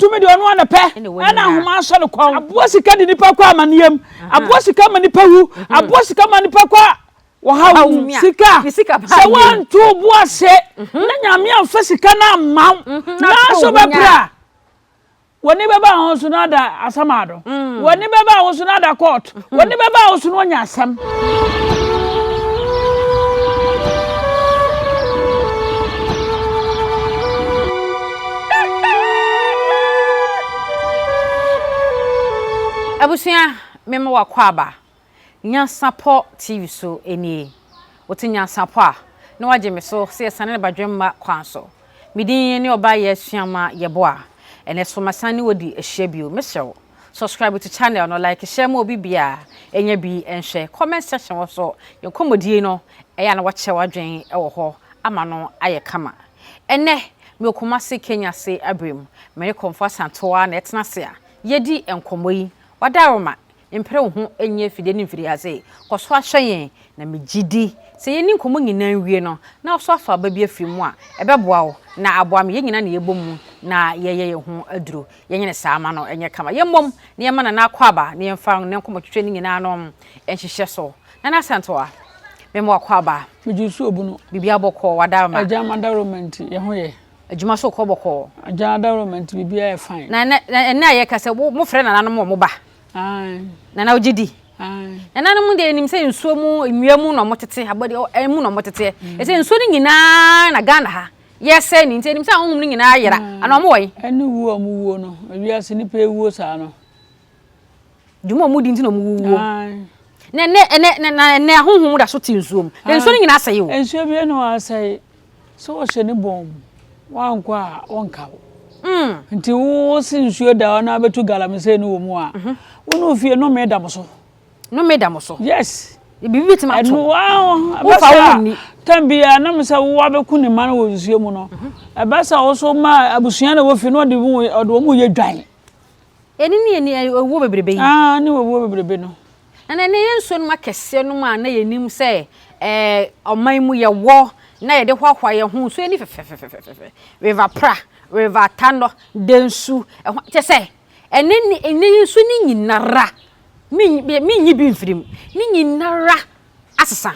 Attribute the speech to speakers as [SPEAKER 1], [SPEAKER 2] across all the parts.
[SPEAKER 1] Wontumi deɛ ɔno ara na pɛ ɛna ahoma asɔ no kɔn. Aboa sika de nipa kɔ amaneɛm. Aboa sika ma nipa wu. Aboa sika ma nipa kɔ ɔhaw mu. Sika, sɛ woanto wo bo ase na Nyame amfa sika no amma wo na so bɛbrɛ a, W'ani bɛba ho so na ada asamado. W'ani bɛba ho so na ada court. W'ani bɛba ho so na wanya asɛm.
[SPEAKER 2] Abusua, mema w'akwaaba. Nyansapɔ TV so nie. Wote Nyansapɔ a, na wagye me so sɛ yɛsane no badwemma kwan so. Me din ne Ɔbaa Asuama Yeboah. Ɛnɛ so masan ne wo adi ahyia bio. Mesrɛ wo, subscribe to channel no, like, share ma obi biara nya bi nhwɛ. Comment section hɔ so, yɛn nkɔmmɔdie no, ɛyɛ a na wakyɛ w'adwene wɔ hɔ ama no ayɛ kama. Ɛnɛ, mewɔ Kumasi Kenya ase aberɛ mu. Me ne Kɔmfo Asantewaa na ɛtena ase a yɛdi nkɔmmɔ yi. Wadaroma, Mpere wo ho nyɛ afidie ne mfiri ase. Kɔ so ara hwɛ yɛn, na megye di sɛ yɛnni nkɔmmɔ nyinaa nwie no, na wo nso afa aba bi afiri mu a, ɛbɛboa wo na aboa me. Yɛn nyinaa na yɛbɔ mu na yɛyɛ yɛn ho aduro. Yɛnyɛ no saa ma no nyɛ kama. Yɛmmom na yɛmma Nana akwaaba na yɛmfa ne nkɔmmɔtwetwe no nyinaa no nhyehyɛ so. Nana Asantewaa, mema wo akwaaba.
[SPEAKER 1] Megye nsuo bunu.
[SPEAKER 2] Biribiara bɔkɔɔ, w'adaworoma.
[SPEAKER 1] Agya m'adaworoma nti, yɛn ho yɛ.
[SPEAKER 2] Adwuma so kɔ bɔkɔɔ.
[SPEAKER 1] Agya adaworoma nti biribiara yɛ fine.
[SPEAKER 2] Na ɛnɛ na ɛnɛ a yɛka sɛ wo mofrɛ nananom wɔn ba.
[SPEAKER 1] Ae.
[SPEAKER 2] Nana wogye di?
[SPEAKER 1] Ae.
[SPEAKER 2] Nananom deɛ yɛnim sɛ nsuo mu nnua mu na wɔtete abɔdeɛ ɛmu na wɔteteɛ. Ɛsɛ nsuo no nyinaa na Ghana ha yɛsɛe no nti yɛnim sɛ ahonhom no nyinaa ayera anaa wɔn wɔ he?
[SPEAKER 1] Ɛne wuo a wɔwuo no, wiase nnipa ɛwuo saa no.
[SPEAKER 2] Dwuma a wɔdi nti na wɔwuwuo. Na ɛnɛ ɛnɛ na ɛnɛ ahonhom da so te nsuo mu. Na nsuo no nyinaa asɛe o.
[SPEAKER 1] Nsuo bi na asɛe. Sɛ wɔhyɛ ne bɔn mu, woankɔ a wɔnka wo. Nti wo se nsuo da hɔ na abɛtu galamsey no wɔ mu a, wo ne wo fie nnome da mo so.
[SPEAKER 2] Nnome da mo so?
[SPEAKER 1] Yes.
[SPEAKER 2] Biribi bɛtumi ato.
[SPEAKER 1] Ɛno wofa wo nni. Tam biara nam sɛ wo abɛku ne mma no wɔ nsuo mu no, ɛbɛ sɛ wo so ma abusua na wɔ fie no ɔde wɔn yɛ dwan.
[SPEAKER 2] Ɛno ne ɛni owuo bebrebe yi.
[SPEAKER 1] Ah, ne owuo bebrebe no.
[SPEAKER 2] Na na ɛyɛ nsuo nom akɛseɛ nom a na yɛnim sɛ ɛɛ ɔman mu yɛwɔ na yɛde hoahoa yɛn ho nsuo ani fɛfɛfɛfɛfɛ River Pra, River Tanɔ, Densu, ɛho kyɛ sɛ ɛnɛ ne ɛnɛ yi nsuo ne nyinara menyi bi mfiri mu ne nyinara asesa.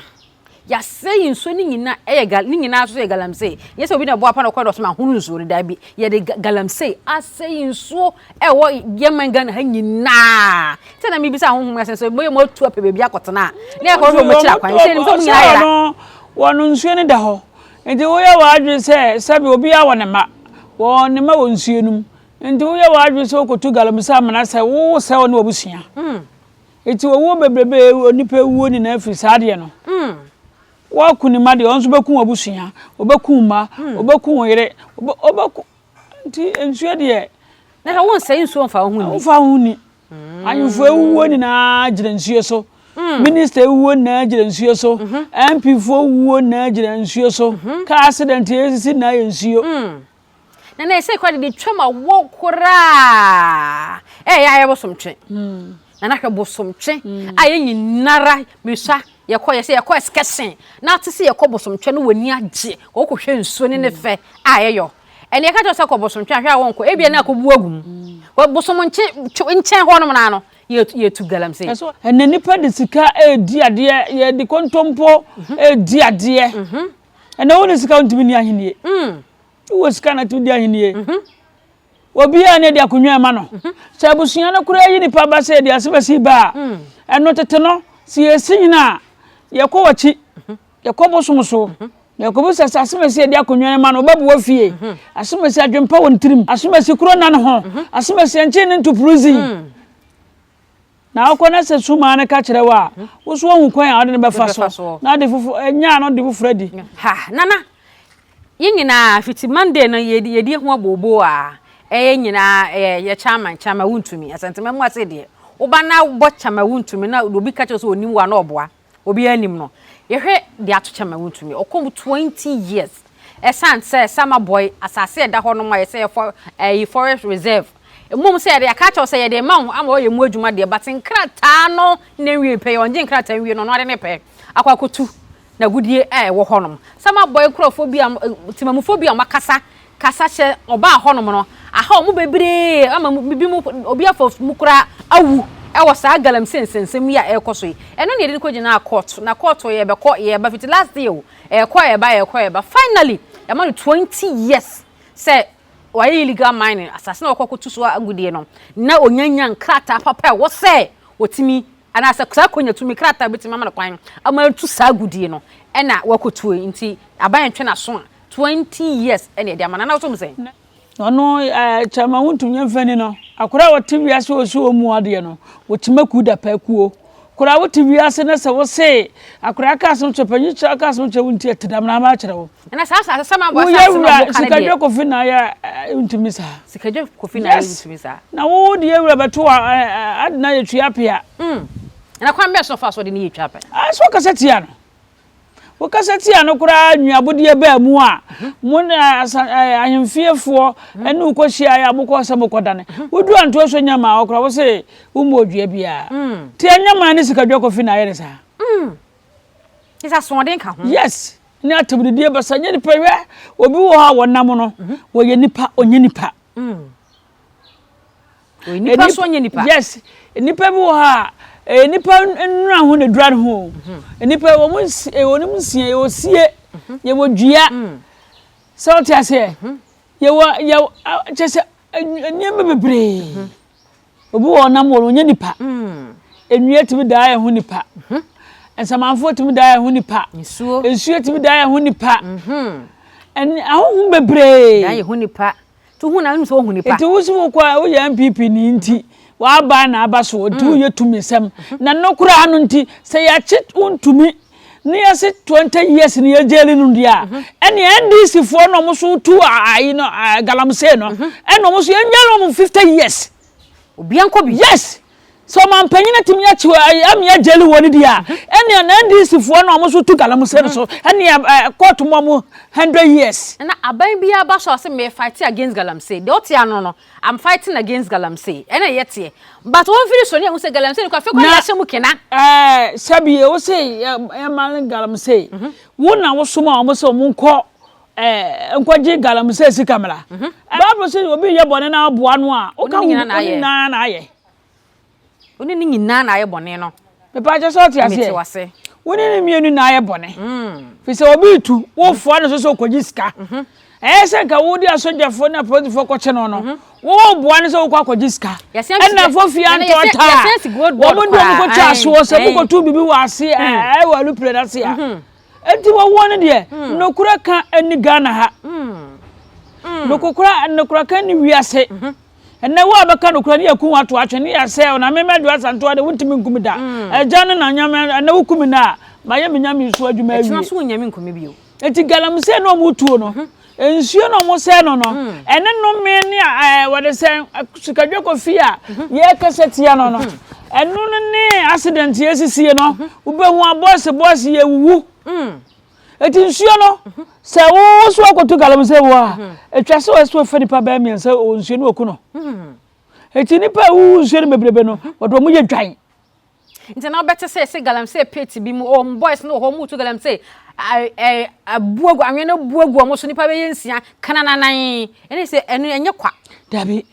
[SPEAKER 2] Yɛasɛe nsuo no nyinaa ɛyɛ gal ne nyinaa nso yɛ galamsey. Nyɛ sɛ obi na ɛbɔ apa na ɔkɔ dɔso ma ahono nsuo no daabi. Yɛde galamsey asɛe nsuo ɛwɔ yɛn man Ghana ha nyinaa. Sɛ na mebisa ahohom asɛm sɛ moyɛ moatu apɛ baabi akɔtena a na yɛkɔ hwɛ wɔn akyiri akwan sɛ nim sɛ wɔn nyinaa yera.
[SPEAKER 1] Wɔn nsuo no da hɔ. Nti woyɛ w'adwene sɛ sɛbi obiara wɔ ne mma. Wɔ ne mma wɔ nsuo no mu. Nti woyɛ w'adwene sɛ wokɔtu galamsey amena sɛ wosɛe wo ne w'abusua. Enti owuo bebrebe a onipa awuo nyinaa firi saa adeɛ no. Woaku ne mma deɛ, ɔno nso bɛku w'abusua, ɔbɛku wo mma, ɔbɛku wo yere, ɔbɛku nti nsuo deɛ.
[SPEAKER 2] Na sɛ wonsɛe nsuo mfa wo ho nni.
[SPEAKER 1] Mfa wo ho nni. Ahemfo awuo nyinaa gyina nsuo so. Minista awuo nyinaa gyina nsuo so. MP foɔ wuo nyinaa gyina nsuo so. Car accident a ɛsisi nyinaa yɛ nsuo.
[SPEAKER 2] Na na ɛsɛ kora de twam awɔ koraa ɛyɛ ayɛ bosomtwe na na hwɛ bosomtwe a yɛ nyinara mesua yɛkɔ yɛsɛ yɛkɔ excursion na ate sɛ yɛkɔ bosomtwe no w'ani agye wɔkɔhwɛ nsuo ne ne fɛ a ɛyɔ ɛne ɛka kyerɛ sɛ kɔ bosomtwe ahwɛ a wɔnkɔ ebia na akɔbu agu mu bosom nkyɛn hɔ nom naa no yɛtu galamsey.
[SPEAKER 1] Ɛnɛ nipa de sika redi adeɛ yɛde kontompo redi adeɛ ɛnɛ wo ne sika wontumi nni ahennie. Wowɔ sika na tumi di ahenni. Mhm. Obiara ne de akonnwa ma no. Mhm. Sɛ abusua no koraa yi nipa ba sɛ yɛde asɛm ba a, mm. ɛno tete no, sɛ yɛsi nyina a, yɛkɔ w'akyi, mhm. yɛkɔ bosom so, yɛkɔbisa sɛ asɛm asi yɛde akonnwa ma no, ɔbɛboa fie. Asɛm asi adwempa wɔ ne tirim. Asɛm asi kuro nna ne ho. Asɛm asi ɛnkyɛn ne ntopuru mm. Na wokɔ na sɛ sumaa no ka kyerɛ wo a, wo so woahu kwan a wode no bɛfa so na ade foforɔ ɛnyɛ a na ɔde foforɔ adi.
[SPEAKER 2] Ha, Nana, yɛn nyinaa fiti Monday no yɛdi yɛdi ho abooboo a, ɛyɛ nyinaa ɛyɛ yɛ chairman chairman wontumi, Asantema mu ase deɛ, woba na wobɔ chairman wontumi na obi ka kyerɛ wo sɛ ɔnim wo a na ɔboa. Obiara nim no. Yɛhwɛ deɛ ato kyɛ ma wontumi. Ɔkɔ mu 20 years. Ɛsan sɛ Sama Boy asase a ɛda hɔ nom a yɛsɛ yɛ for ɛyi forest reserve. Mmom sɛ yɛde aka akyerɛ wo sɛ yɛde rema wo ama woayɛ mu adwuma deɛ but nkrataa no na nwie pɛ yɛ ɔngye nkrataa nwie no ɔno ade ne pɛ akɔ akɔtu n'agudie a ɛwɔ hɔ nom. Sama Boy nkorɔfoɔ bi a temamufoɔ bi a wɔakasa. kasa kyerɛ ɔbaa hɔnom no, aha wɔn bebree ama bi mu obi afa mu koraa awu ɛwɔ saa galamsey nsɛnsɛm yi a ɛrekɔ so yi. Ɛno na yɛde no kɔgyinaa court, na court yɛbɛkɔ yɛba fiti last year o, ɛrekɔ ɛba ɛrekɔ ɛba. Finally, yɛama no 20 years sɛ wayɛ illegal mining asase na wɔkɔ kɔtu so agudie no na onyanya nkrataa papa a ɛwɔ sɛ wɔtumi anaasɛ saa konya tumi krataa bɛtumi ama no kwan ama atu saa agudie no ɛna wakɔtuo. Nti aban ntwe n'aso a 20 years ɛna ɛde ama no. Anaa wɔsɔ mu sɛn?
[SPEAKER 1] Ɔno Chairman Wontumi mfani no akora a wɔte wiase wɔ so wɔ mu adeɛ no wɔkyima ku da pɛ kuo koraa wote wiase na sɛ wose akora ka asɛm kyerɛ panyin kyerɛ ka asɛm kyerɛ wo nti ɛte dam na ama akyerɛ wo.
[SPEAKER 2] Ɛna saa asase sɛ ma bɔ
[SPEAKER 1] woyɛ
[SPEAKER 2] asase na
[SPEAKER 1] wura
[SPEAKER 2] ɔmo ka ne
[SPEAKER 1] Sikadwa
[SPEAKER 2] deɛ
[SPEAKER 1] Kofi na ayɛ ntumi saa.
[SPEAKER 2] Sikadwa Kofi na ayɛ ntumi saa.
[SPEAKER 1] Na wo deɛ wura bɛto a adena yɛ tua pea.
[SPEAKER 2] Ɛna kwan bɛɛ so fa so de ne yɛ twa pɛ?
[SPEAKER 1] Sɛ wokasa tia no, wokasa tia no koraa nnuabodeɛ baa mu a mo ne ahemfiefoɔ ɛne wokɔhyia a mokɔ sɛ mokɔdane wodu antoa so nya maa hɔ koraa wo se wommɔ odua biara nti ɛnyɛ maa ne Sikadwa Kofi na ayɛ ne saa.
[SPEAKER 2] Sɛ asoɔden ka ho.
[SPEAKER 1] Yes, ne atamdidie basa nyɛ nipa. Hwɛ, obi wɔ hɔ a wɔnam no wɔyɛ nipa, ɔnyɛ nipa.
[SPEAKER 2] Ɔyɛ nipa so ɔnyɛ nipa.
[SPEAKER 1] Yes, nipa bi wɔ hɔ a ɛyɛ nipa nnura ho na dura ne ho. Nipa wɔ mu nsi ɛwɔ ne mu nsia. Yɛwɔ sie, yɛwɔ dua, sɛ ɔte aseɛ, yɛwɔ yɛwɔ kyɛ sɛ nneɛma bebree. Obi wɔ ɔnam wɔ no ɔnyɛ nipa. Nnua tumi daa yɛn ho nipa, nsamanfoɔ tumi daa yɛn ho nipa.
[SPEAKER 2] Nsuo.
[SPEAKER 1] Nsuo tumi daa yɛn ho nipa, ɛne ahohom bebree.
[SPEAKER 2] Daa yɛn ho nipa nti hu na sɛ wohu nipa.
[SPEAKER 1] Nti wosi wo kɔ a woyɛ NPP ni nti waba na aba so nti woyɛ tumi sɛm na no koraa no nti sɛ yɛakye wontumi ne yɛse 20 years ne yɛgyeli no deɛ a ɛne NDC foɔ na ɔmo so tu ayi no galamsey no ɛna ɔmo so yɛngyeli ɔmo 50 years.
[SPEAKER 2] Obia nkɔ bi.
[SPEAKER 1] Yes, sɛ ɔmampanyin atumi akyi ami agyeli wɔ ne deɛ a ɛne na NDC foɔ na ɔmo so tu galamsey no so ɛne court mu ɔmo 100 years.
[SPEAKER 2] Na aban bi aba so a sɛ me fight against galamsey deɛ ɔte ano no, I'm fighting against galamsey ɛna ɛyɛ teɛ, but wɔn firi so ne ɛho sɛ galamsey no kɔ afei kɔ
[SPEAKER 1] Na-
[SPEAKER 2] yɛahyɛ mu kena.
[SPEAKER 1] Sɛbi o se yɛma galamsey wo na wosoma a wɔn sɛ wɔn nkɔ nkɔgye galamsey sika mmra. Bible sɛ obi yɛ bɔne na aboa no a woka
[SPEAKER 2] Wo ne
[SPEAKER 1] wo
[SPEAKER 2] nyinaa na ayɛ.
[SPEAKER 1] nyinaa na ayɛ.
[SPEAKER 2] Wo ne ne nyinaa na ayɛ bɔne no.
[SPEAKER 1] Mepa kyɛ sɛ ɔte
[SPEAKER 2] mete
[SPEAKER 1] aseɛ.
[SPEAKER 2] Wase.
[SPEAKER 1] Wo ne ne mmienu na ayɛ bɔne fi sɛ obi tu wofoa no so sɛ ɔkɔgye sika. Ɛyɛ sɛ nka wode asogyafoɔ ne apolisifoɔ kɔkye no no wowɔ boa no sɛ wokɔ akɔgye sika. Ɛna fofie antɔ taa
[SPEAKER 2] Yɛsɛn si gold board
[SPEAKER 1] wɔn de wɔn
[SPEAKER 2] koraa.
[SPEAKER 1] kɔtwa asoɔ sɛ mokɔtu biribi wɔ ase ɛwɔ alupere no ase a enti wɔwɔ no deɛ nokora ka ani Ghana ha nokora nokora ka ni wiase. Ɛnɛ wo a bɛka nokora ne yɛku wato atwe ne yɛsɛ ɔna memɛdo asantoa de wontumi nkumi da ɛgya no na nyame. Ɛnɛ wokumi no a mayɛ me nyame so adwuma
[SPEAKER 2] ɛkyena
[SPEAKER 1] awie.
[SPEAKER 2] So wonyame nkumi bio.
[SPEAKER 1] Eti galamsey na ɔmo tuo no, nsuo na ɔmo sɛ no ɛne nnome ne a wɔde sɛ Sikadwa Kofi a yɛkasa tia no ɛno no ne accident yɛsisie no wobɛhu abɔɔse bɔɔse yɛwuwu. Eti nsuo no sɛ wo so akɔto galamsey wɔ a atwa sɛ wɔsɛ wɔfa nipa bɛyɛ mmiɛnsa wɔ nsuo no wɔku no. Eti nipa a ɛwuwu nsuo no bebrebe no wɔde wɔn yɛ dwan.
[SPEAKER 2] Nti na wobɛte sɛ galamsey pit bi mu ɔmo boys no wɔ hɔ ɔmo tu galamsey ɛ abu agu anwea no abu agu ɔmo so nipa bɛyɛ nsia kanananan ɛne sɛ ɛno ɛnyɛ kwa.
[SPEAKER 1] Dabi,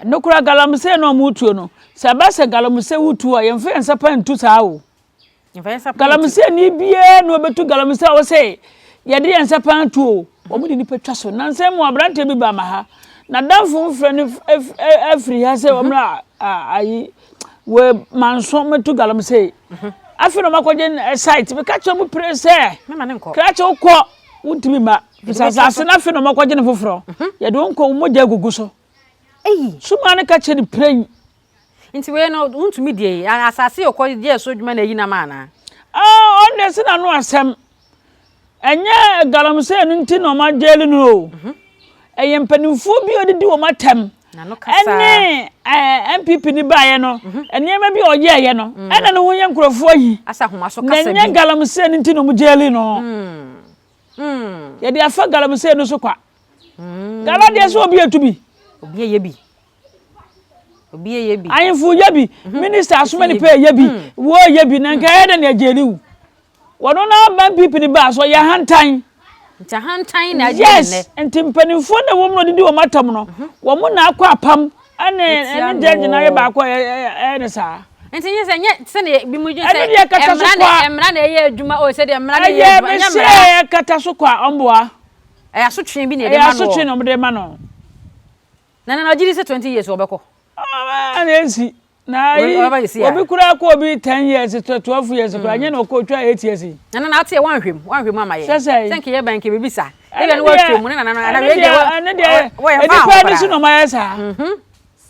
[SPEAKER 1] nokora galamsey na ɔmo tuo no sɛ ɛba sɛ galamsey wotu a yɛmfa yɛn nsa pa ntu saa o.
[SPEAKER 2] Yɛmfa yɛn nsa pa ntu.
[SPEAKER 1] Galamsey ni biara na ɔbɛtu galamsey a wɔsɛ yɛde yɛn nsa pa ntu o, wɔn de nipa twa so. Nansa mu aberanteɛ bi ba ma ha na danfo mfrɛ no afiri ha sɛ wɔn a ayi wɔ manso mɛtu galamsey. Afei na wɔn akɔgye site meka kyerɛ mo pere sɛ
[SPEAKER 2] mɛma ne nkɔ.
[SPEAKER 1] Krakye wokɔ wontumi ma fisɛ asase no afei na wɔn akɔgye ne foforɔ yɛde wɔn kɔ wɔn mogya agugu so.
[SPEAKER 2] Eyi.
[SPEAKER 1] Suma no ka kyerɛ ne pere yi.
[SPEAKER 2] Nti wei no wontumi die yi asase yɛ ɔkɔ gye so adwuma na ayi nam anaa?
[SPEAKER 1] Ah, ɔno deɛ sɛ n'ano asɛm ɛnyɛ galamsey no nti na ɔma gyeli no o. Ɛyɛ mpanimfoɔ bi a ɔdidi wɔn atɛm
[SPEAKER 2] n'ano kasa.
[SPEAKER 1] Ɛne NPP ni baeɛ no nneɛma bi a ɔyɛɛyɛ no ɛna ne ho yɛ nkurɔfoɔ yi.
[SPEAKER 2] Asa ahoma so
[SPEAKER 1] na
[SPEAKER 2] kasa
[SPEAKER 1] ɛnyɛ
[SPEAKER 2] bi.
[SPEAKER 1] Galamsey no nti na ɔmo gyeli no. Yɛde afa galamsey no so kwa gala deɛ sɛ obi etu bi.
[SPEAKER 2] Obi yɛ bi, obi yɛ bi.
[SPEAKER 1] Ahemfo yɛ bi, minister asoma nipa yɛ bi, wo yɛ bi na nka ɛyɛ dɛ na ɛgyeli wo. Wɔn na aba NPP ni ba so ɔyɛ hantan.
[SPEAKER 2] Nti ahantan na agye
[SPEAKER 1] Yes, nti mpanimfoɔ na wɔn na wɔdidi wɔn atam no, wɔn na akɔ apam ɛne ɛne deɛ nyinaa yɛ baako a ɛyɛ ne saa.
[SPEAKER 2] Nti nyɛ sɛ nyɛ sɛdeɛ bi mu dwen sɛ mmara na mmara na ɛyɛ adwuma o sɛdeɛ mmara na ɛyɛ adwuma
[SPEAKER 1] nyɛ mmara. Ɛyɛ ɛkata so kɔ a ɔmboa.
[SPEAKER 2] Ɛyɛ asotwe bi na ɛde ma no.
[SPEAKER 1] Ɛyɛ asotwe na wɔde ma no.
[SPEAKER 2] Na na ɔgye di sɛ 20 years wɔbɛkɔ.
[SPEAKER 1] Ɛna ɛnsi. Na ayi obi koraa kɔ obi 10 years to 12 years koraa nyɛ na ɔkɔ otwa 8 years yi.
[SPEAKER 2] Na na na ate wɔnhwɛ mu wɔnhwɛ mu ama yɛ. Sɛ sɛ nka yɛ ban nka biribi sa. Ebi na wɔatwa mu ne na na na wei deɛ
[SPEAKER 1] ɛne deɛ nipa ani so na ɔma yɛ saa.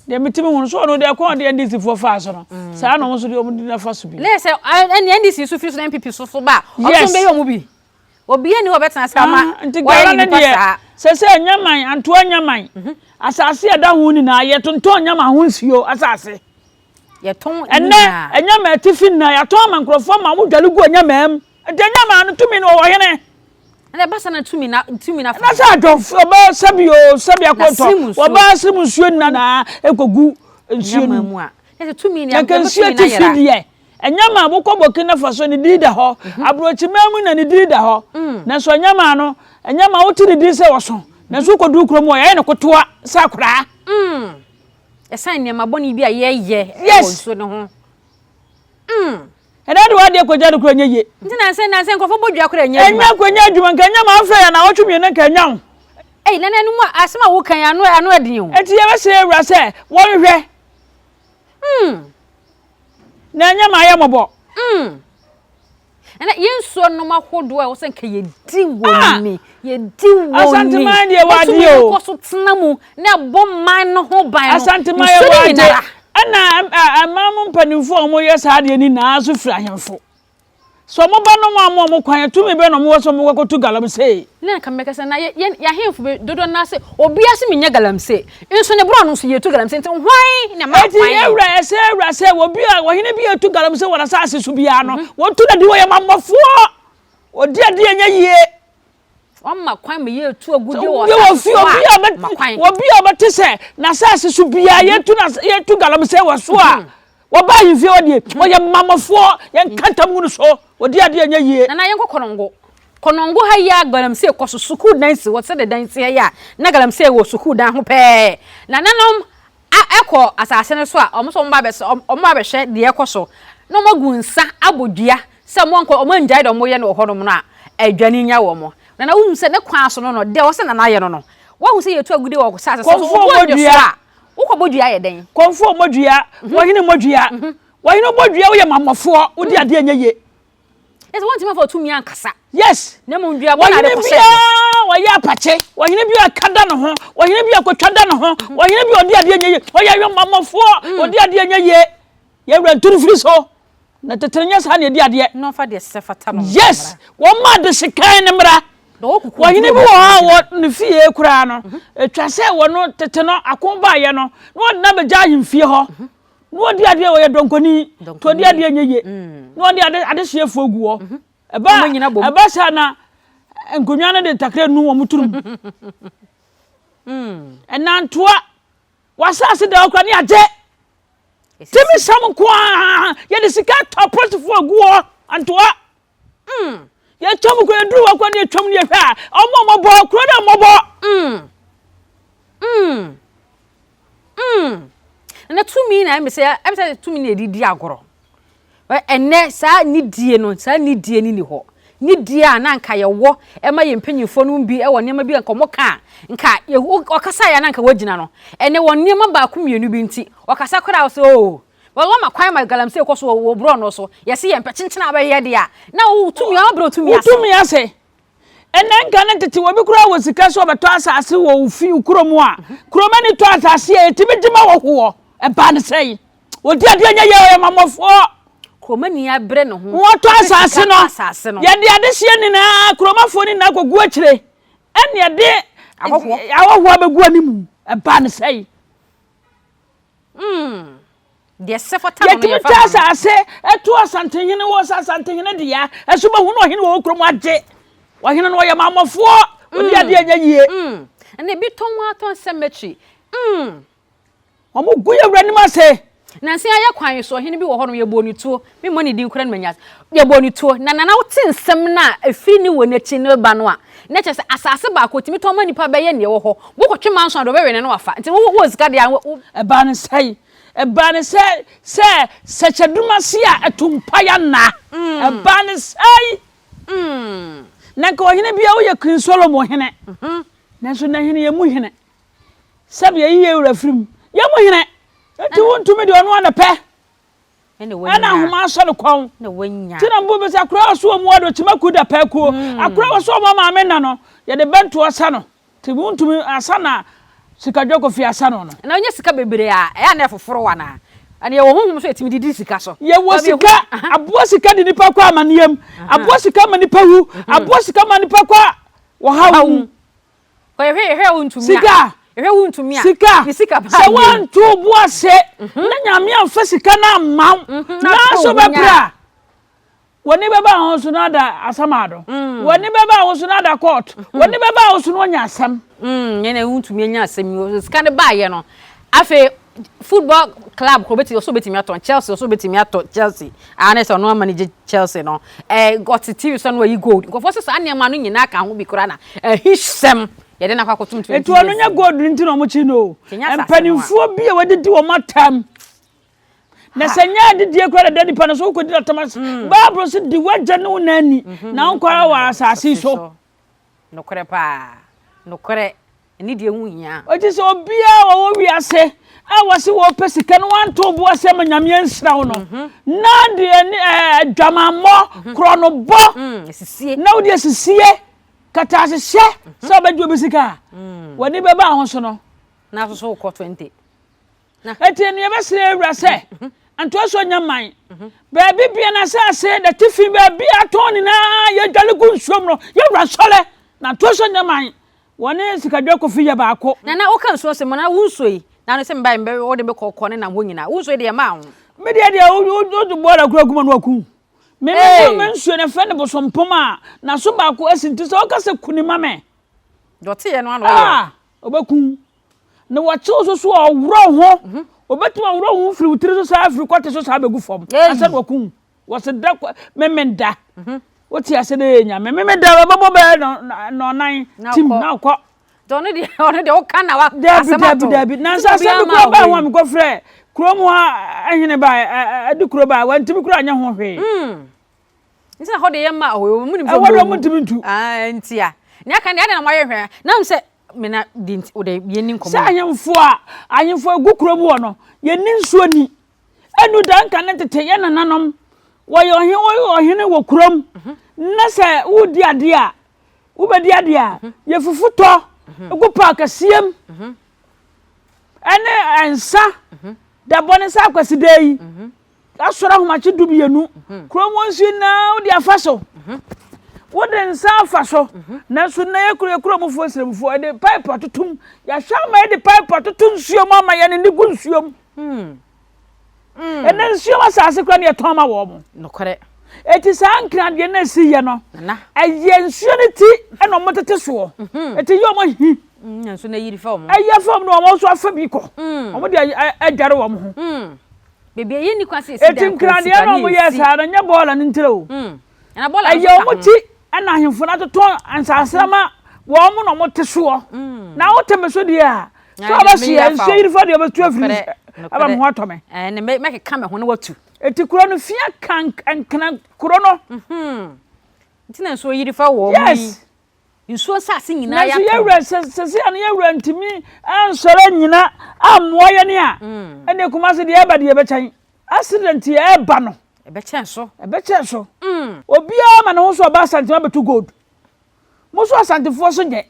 [SPEAKER 1] Deɛ metumi hu no so ɔno deɛ kɔn deɛ NDC foɔ faa so no saa na ɔmo nso deɛ ɔmo di nafa so bi.
[SPEAKER 2] Ne sɛ ɛne NDC so firi so na NPP so so ba ɔmo nso bɛyɛ ɔmo bi. Obiara nni hɔ a ɔbɛtena ase ama
[SPEAKER 1] Ah, nti
[SPEAKER 2] wɔayɛ
[SPEAKER 1] gara
[SPEAKER 2] ne
[SPEAKER 1] no
[SPEAKER 2] nipa
[SPEAKER 1] deɛ
[SPEAKER 2] saa.
[SPEAKER 1] sɛ sɛ nyaman antoa nyaman mhm. asase a ɛda ho nyinaa yɛtontɔn nyaman ho nsuo asase
[SPEAKER 2] yɛtɔn
[SPEAKER 1] ɛnɛ ɛnyama atifi nyinaa yɛatɔn ama nkurɔfoɔ ma wɔn dwale gu nyaman mu nti nyaman no tumi no wɔ hene
[SPEAKER 2] ɛna ɛba sa na tumi na tumi na
[SPEAKER 1] fa na sɛ adwɔfo ɔbaa sɛbi o sɛbi akɔntɔ ɔbaa sirim nsuo nyinaa ekɔgu nsuo no
[SPEAKER 2] mu a tumi
[SPEAKER 1] na nka nsuo atifi deɛ Ɛnyɛ ma wokɔ Burkina Faso ne din da hɔ, mhm. aburokyiman mu na ne din da hɔ. Mm. Nanso ɛnyɛ ma no, ɛnyɛ ma wote ne din sɛ ɔso. Nanso wokɔduru kurom hɔ, yɛyɛ no kotoa sɛ akoraa.
[SPEAKER 2] Mm. Ɛsan nneɛma bɔne bi a yɛyɛ wɔ nsuo no ho.
[SPEAKER 1] Mm. Ɛnna de wadeɛ kɔgya no kora nyɛ yie.
[SPEAKER 2] Nti nansɛ nansɛ nkurɔfoɔ bɔ dua kora nyɛ adwuma.
[SPEAKER 1] Ɛnyɛ kɔnyɛ adwuma nka ɛnyɛ ma afrɛ yɛ na awɔtwe mmienu nka ɛnya wo.
[SPEAKER 2] Ɛyi nana ɛnu mu asɛm a woka yi ano ano ɛden o.
[SPEAKER 1] Eti yɛbɛsrɛ awura sɛ wɔnhwɛ.
[SPEAKER 2] Mm.
[SPEAKER 1] Na ɛnyɛ ma ayɛ mmɔbɔ.
[SPEAKER 2] Mm. Ɛnna yɛn nsuo nom ahodoɔ a ɛwɔ sɛ nka yɛdi wɔn ah! ni yɛdi wɔn ni
[SPEAKER 1] Asanteman deɛ wɔ adeɛ o
[SPEAKER 2] kɔ so tena mu na ɛbɔ man no ho ban
[SPEAKER 1] no Asanteman yɛ wɔ adeɛ ɛna ɛmaa mu mpanimfoɔ a wɔyɛ saa adeɛ ni nyinaa nso firi ahemfo. Sɛ ɔmo ba nom a mo ɔmo kwan a tumi bɛn na ɔmo wɔ sɛ ɔmo kɔkɔtu galamsey?
[SPEAKER 2] Na nka mɛka sɛ na yɛ yɛn yɛahemfo bi dodoɔ no ara sɛ obiara se menyɛ galamsey nso ne borɔno nso yɛtu galamsey nti hwan na ɛma
[SPEAKER 1] Eti
[SPEAKER 2] kwan?
[SPEAKER 1] yɛn wura ɛsɛ wura sɛ obi a ɔhene bi a etu galamsey wɔ n'asaase so biara no wɔtu no adi wɔyɛ mammɔfoɔ ɔdi adeɛ ɛnyɛ yie.
[SPEAKER 2] Wɔma kwan ma yɛtu agudeɛ wɔ
[SPEAKER 1] Obi wɔ
[SPEAKER 2] asaase
[SPEAKER 1] fie
[SPEAKER 2] so
[SPEAKER 1] obi
[SPEAKER 2] a
[SPEAKER 1] a
[SPEAKER 2] ma kwan.
[SPEAKER 1] obi a ɔbɛte sɛ n'asaase so biara yɛtu na yɛtu galamsey wɔ so a wɔba ahemfie hɔ deɛ wɔyɛ mamɔfoɔ yɛnka ntam ngu no so wɔdi adeɛ ɛnyɛ yie.
[SPEAKER 2] Nana yɛnkɔ Kɔnɔngo. Kɔnɔngo ha yi a galamsey kɔ so sukuu dan si hɔ sɛdeɛ dan si ha yi a na galamsey wɔ sukuu dan ho pɛɛ. Nananom a ɛkɔ asase no so a wɔn nso wɔn ba abɛsɛ wɔn ba abɛhwɛ deɛ ɛkɔ so na wɔn agu nsa abɔ dua sɛ wɔn ankɔ wɔn angyae deɛ wɔyɛ no wɔ hɔnom no a adwane nya wɔn. Nana wohu sɛ ne kwan so no no deɛ ɛwɔ sɛ Nana yɛ no no wahu sɛ yɛtu agudeɛ wɔ asase so so
[SPEAKER 1] Kɔmfoɔ
[SPEAKER 2] wɔn
[SPEAKER 1] mmɔ
[SPEAKER 2] nyɛ so
[SPEAKER 1] dua.
[SPEAKER 2] a wokɔbɔ dua yɛ dɛn?
[SPEAKER 1] Kɔmfoɔ mmɔ dua, wɔhene mmɔ dua, wɔhene bɔ dua woyɛ mammɔfoɔ wodi adeɛ nyɛ yie.
[SPEAKER 2] Yɛ sɛ wɔntumi afa tumi ankasa.
[SPEAKER 1] Yes.
[SPEAKER 2] Na mmom duabɔ na
[SPEAKER 1] Ɔhene
[SPEAKER 2] ade kɔhyɛ
[SPEAKER 1] biara wɔyɛ apakye, ɔhene bi a ɛka da ne ho, ɔhene bi a kotwa da ne ho, ɔhene bi a ɔdi adeɛ nyɛ yie, ɔyɛ ayɔnmamɔfoɔ, ɔdi adeɛ nyɛ yie. Yɛwura nturu firi so. Na tete no nyɛ saa na yɛdi adeɛ.
[SPEAKER 2] Na ɔmfa deɛ ɛsɛ fata no
[SPEAKER 1] Yes,
[SPEAKER 2] mmra.
[SPEAKER 1] wɔmma adesekan no mmra.
[SPEAKER 2] Na ɔwɔ kukuo
[SPEAKER 1] Ɔhene
[SPEAKER 2] duro
[SPEAKER 1] bi wɔ hɔ a
[SPEAKER 2] bɛtena
[SPEAKER 1] wɔ ne fie koraa no, ɛtwa sɛ wɔno tete no ako baeɛ no, na wɔde no abɛgya ahemfie hɔ. Na wɔdi adeɛ wɔyɛ dɔnkɔni, nti ɔdi adeɛ nyɛ yie. Na wɔde ade adehyeɛfoɔ gu hɔ. Ɛba ɛba saa na nkonnwa no de ntakra nu wɔn tirim. Ɛnantoa, w'asase da hɔ koraa ne agye. Timi sɛm nko ara yɛde sika tɔ apolisifoɔ agu hɔ antoa. Yɛtwam kɔ yɛduru hɔ kɔ ne yɛtwam ne yɛhwɛ a ɔmo mmɔbɔ kuro no mmɔbɔ.
[SPEAKER 2] Na tumi na ɛmɛ sɛ ɛmɛ sɛ tumi na yɛde di agorɔ. Ɛnɛ saa nidie no saa nidie no ni hɔ. Nidie a na nka yɛwɔ ɛma yɛn mpanyinfoɔ no bi ɛwɔ nneɛma bi a nka wɔn ka a nka ɔkasa yɛ na nka wɔgyina no. Ɛnɛ wɔn nneɛma baako mmienu bi nti ɔkasa koraa sɛ oo wɔn ma kwan ma galamsey kɔ so wɔ borɔ so yɛsi yɛn pɛ kyenkyen a bɛyɛ deɛ a na wotumi wɔn abrɛ otumi ase.
[SPEAKER 1] Wotumi ase. Ɛnɛ nka ne tete obi koraa wɔ sika sɛ ɔbɛtɔ asase wɔ wo fi wo kurom a, kurom ani tɔ asase a ɛtumi gye ma wɔhoɔ. Ɛbaa ne sɛn? Wɔdi adeɛ nyɛ yɛ ɔyɛ mamɔfoɔ.
[SPEAKER 2] Kuromani abrɛ ne ho.
[SPEAKER 1] Wɔtɔ asase no, yɛde adehyeɛ nyinaa kuromafoɔ no nyinaa kɔgu akyire ɛne ɛde ahɔhoɔ abɛgu anim. Ɛbaa ne sɛn?
[SPEAKER 2] Mm. Deɛ sɛ fata no no
[SPEAKER 1] Yɛtumi
[SPEAKER 2] yɛfa
[SPEAKER 1] twa
[SPEAKER 2] ma no.
[SPEAKER 1] asase to Asantehene wɔ sɛ Asantehene dea, ɛso bɛhu no ɔhene wɔ wɔ kurom agye. Ɔhene no ɔyɛ mammɔfoɔ, ɔdi adeɛ nyɛ yie.
[SPEAKER 2] Mm. Ɛna ebi tɔn atɔn cemetery. Mm.
[SPEAKER 1] Wɔn gu yɛ wura nim ase.
[SPEAKER 2] Nansa yi ayɛ kwan so ɔhene bi wɔ hɔnom, yɛbɔɔ no tuo. Memmɔ ne din koraa na manya. Yɛbɔɔ no tuo. Na Nana wote nsɛm no a ɛfiri ne wɔ n'akyi no ba no a, na kyerɛ sɛ asase baako ɔtumi tɔn ma nnipa bɛyɛ nea ɛwɔ hɔ. Wokɔtwe manso a, deɛ ɔbɛwe no na wafa. Nti wo wowɔ sika deɛ a, wo.
[SPEAKER 1] Ɛbaa no sɛn? Ɛbaa no sɛ sɛ sɛkyɛdum ase a ɛto mpaeɛ anaa? Ɛbaa no sɛn? Na nka ɔhene biara woyɛ King Solomon hene, nanso na hene yɛ mu hene. Sɛbi yɛyi yɛn werɛ firi mu. Yɛn mu hene. Enti wontumi deɛ ɔno ara na pɛ. Ɛna ahoma asɔ ne kɔn. Ti na mbu bisa akora wɔ so wɔ mu ɔdo kyima ku da pɛ kuo. Mm. Akora wɔ so wɔ maame na no yɛde bɛntoɔ sa no. Ti wontumi asa na sikadwa kofi asa no no.
[SPEAKER 2] Na onye sika bebree a ɛyɛ na ɛfoforo wa na. Ɛna yɛwɔ honhom so yɛtumi didi sika so.
[SPEAKER 1] Yɛwɔ sika aboa sika de nipa kɔ amaneɛm. Aboa sika ma nipa wu. Mhm. Aboa sika ma nipa kɔ wɔhaw mu. Sika! Sika! Sɛ woanto wo bo ase mhm. na Nyame amfa sika no amma wo mhm, nanso bɛbrɛ a w'ani bɛba ho so no ada asamado mm. w'ani bɛba ho so no ada court mhm. w'ani bɛba ho so no anya asɛm
[SPEAKER 2] mm, ɛna wontumi anya asɛm sika no baayɛ no afei football club koro bɛtumi ɔsɛ obɛtumi atɔn Chelsea ɔsɛ obɛtumi atɔ Chelsea a ne sɛ ɔno ama no gye Chelsea no ɛɛ ɔte TV so no wayi gold nkurɔfoɔ sɛ saa nneɛma no nyinaa ka ho bi koraa na ahisɛm yɛde no akɔ akɔtom
[SPEAKER 1] 20 years. Eti ɔno nyɛ gold no nti na wɔn kyi no o. Mpanimfoɔ bi a wɔadidi wɔn atam na sɛ nyɛ adidie koraa dada nipa no so wokɔdi n'atam ase. Mm. Bible so di w'agya ne wo na ni mhm. na wo nkwa wɔ asase so.
[SPEAKER 2] Nokorɛ paa. Nokorɛ. Anidie ho hia.
[SPEAKER 1] Enti sɛ obiara a ɔwɔ wiase a wɔse wɔpɛ sika no wanto wo bo ase ama Nyame anhyira wo no mhm. na deɛ ne adwamammɔ mhm. korɔnobɔ mm, na wode asisie kataahyehyɛ mhm. sɛ wobɛgye obi sika a mm. w'ani bɛba ho so no
[SPEAKER 2] na so wokɔ 20
[SPEAKER 1] Enti no yɛbɛsrɛ yɛn wura sɛ, ntoa so nyɛ man. Baabi bia n'asase n'atifi baabi a atɔn nyinaa yɛdwale gu nsuom no, yɛn wura nsɔre na ntoa so nyɛ man. Wɔne Sikadwa Kofi yɛ baako.
[SPEAKER 2] Nana woka nsuo asɛm na wo nsuo yi na ano sɛ mebae mebɛ wode me kɔ kɔ ne nam hɔ nyinaa wo nsuo yi deɛ ɛmaa ho.
[SPEAKER 1] Me deɛ deɛ wode bɔɔla kura gu ma no aku me me me nsuo no fɛ ne bosompom a n'aso baako asi nti sɛ woka sɛ kuni ma me.
[SPEAKER 2] Deɛ ɔteɛ no ano ɔyɛ. Ah
[SPEAKER 1] ɔbɛku na wɔkyew so so a ɔworɔ ho mhm. obɛtumi aworɔ ho firi wo tiri so saa firi kɔte so saa bɛgu fam ansa na waku wɔse da memenda mhm. wote ase dɛ yɛ nyame memenda bɛbɛbɔ bɛɛ nɔnan tim na wokɔ
[SPEAKER 2] ɔno deɛ ɔno deɛ woka na wa
[SPEAKER 1] dabi dabi dabi nansa asɛm bi kura baa ho a mekɔfrɛ kurom hɔ ahene baa adi kuro baa wantumi kura anyɛ ho hwee hmm.
[SPEAKER 2] Nti na hɔ deɛ yɛmma hɔ wɔn mu nim sɛ
[SPEAKER 1] ɛwɔ deɛ wɔn ntumi ntu.
[SPEAKER 2] Ah, nti a nea aka deɛ na wɔayɛ hwɛ na sɛ me na di nti o de yɛn ni nkɔmɔ.
[SPEAKER 1] Sɛ ahemfo a ahemfo egu kurom wɔ no yɛn ni nsuo ni ɛnu da nka ne tete yɛn nananom wɔyɛ ɔhene wɔyɛ ɔhene wɔ kurom mhm. na sɛ wodi adeɛ a wobɛdi adeɛ a mhm. yɛfufu tɔ mhm. egu paa kɛseɛ mu ɛne nsa dabɔ ne nsa akwasida yi. Asɔre ahomakye dumienu, kurom hɔ nsuo nyinaa wode afa so. Wode nsa afa so. Nanso na yɛ kuro yɛ kuromfoɔ nsiremfoɔ yɛde pipe atotom. Yɛahwɛ ama yɛde pipe atoto nsuo mu ama yɛn ani gu nsuo mu. Ɛnɛ nsuo mu asase koraa na yɛtɔn ma wɔn.
[SPEAKER 2] Nokorɛ.
[SPEAKER 1] Eti saa nkradeɛ na esi yɛ no, ɛyɛ nsuo no ti ɛna wɔn tete soɔ. Eti yɛ wɔn ahi.
[SPEAKER 2] Nsuo no ayiri fa wɔn.
[SPEAKER 1] Ɛyɛ fam na wɔn nso afa bi kɔ. Wɔn de adware wɔn ho.
[SPEAKER 2] Baabi a yɛnni kwan sɛ yɛsi
[SPEAKER 1] dan
[SPEAKER 2] koraa
[SPEAKER 1] si koraa na wɔyɛɛ saa no, nyɛ bɔɔla no ntira o.
[SPEAKER 2] Mm.
[SPEAKER 1] Ɛyɛ wɔn ti ɛna ahemfo no atotɔ nsaase ama wɔn na wɔte soɔ. Mm. Na wote me so deɛ a, sɛ wɔbɛhyeɛ nsuo yiri fa deɛ wɔbɛtu afiri aba me ho atɔ me.
[SPEAKER 2] Ɛne mɛkeka me ho na watu.
[SPEAKER 1] Eti kuro no fia ka nkena kuro no.
[SPEAKER 2] Mhm. Nti na nsuo yiri fa wɔn
[SPEAKER 1] yi. Yes.
[SPEAKER 2] Nsuo nsase nyinaa
[SPEAKER 1] yɛatɔn. Nanso yɛwura sɛsɛ ano yɛwura ntumi ansɔre anyina ammoa yɛn a mm. ɛne Kumasi deɛ ɛba deɛ ɛbɛkyɛn accident yɛ ɛba no.
[SPEAKER 2] Ɛbɛkyɛn so.
[SPEAKER 1] Ɛbɛkyɛn so. Mm. Obiara ma ne ho so ɔba Asante ma bɛtu gold. Mo so Asantefoɔ so nyɛ.